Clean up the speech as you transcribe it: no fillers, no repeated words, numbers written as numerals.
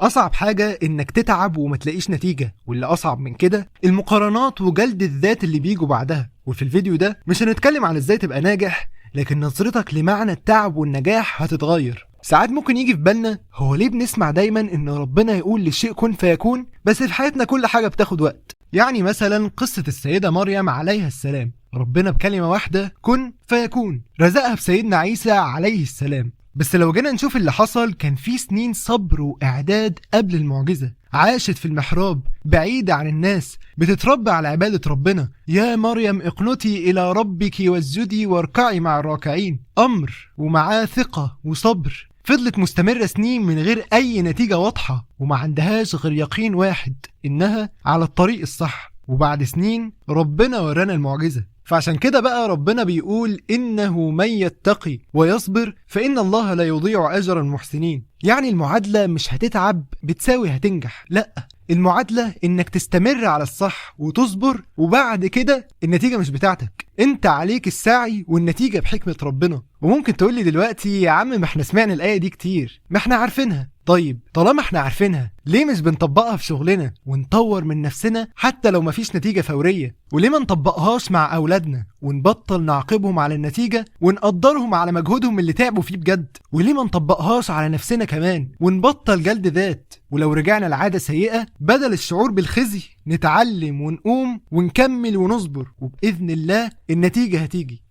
أصعب حاجة إنك تتعب وما تلاقيش نتيجة، واللي أصعب من كده المقارنات وجلد الذات اللي بيجوا بعدها. وفي الفيديو ده مش هنتكلم عن إزاي تبقى ناجح، لكن نظرتك لمعنى التعب والنجاح هتتغير. ساعات ممكن يجي في بالنا هو ليه بنسمع دايما إن ربنا يقول للشيء كن فيكون، بس في حياتنا كل حاجة بتاخد وقت. يعني مثلا قصة السيدة مريم عليها السلام، ربنا بكلمة واحدة كن فيكون رزقها بسيدنا عيسى عليه السلام. بس لو جينا نشوف اللي حصل، كان في سنين صبر وإعداد قبل المعجزة. عاشت في المحراب بعيدة عن الناس، بتتربى على عبادة ربنا. يا مريم اقنتي إلى ربك واسجدي واركعي مع الراكعين. أمر ومعاه ثقة وصبر. فضلت مستمرة سنين من غير أي نتيجة واضحة، وما عندهاش غير يقين واحد إنها على الطريق الصح. وبعد سنين ربنا ورانا المعجزة. فعشان كده بقى ربنا بيقول إنه من يتقي ويصبر فإن الله لا يضيع أجر المحسنين. يعني المعادلة مش هتتعب بتساوي هتنجح، لأ، المعادلة إنك تستمر على الصح وتصبر، وبعد كده النتيجة مش بتاعتك، انت عليك السعي والنتيجة بحكمة ربنا. وممكن تقولي دلوقتي يا عم ما احنا سمعنا الآية دي كتير، ما احنا عارفينها. طيب طالما احنا عارفينها ليه مش بنطبقها في شغلنا ونطور من نفسنا حتى لو مفيش نتيجة فورية؟ وليه ما نطبقهاش مع أولادنا ونبطل نعاقبهم على النتيجة ونقدرهم على مجهودهم اللي تعبوا فيه بجد؟ وليه ما نطبقهاش على نفسنا كمان ونبطل جلد ذات؟ ولو رجعنا لعادة سيئة بدل الشعور بالخزي نتعلم ونقوم ونكمل ونصبر، وبإذن الله النتيجة هتيجي.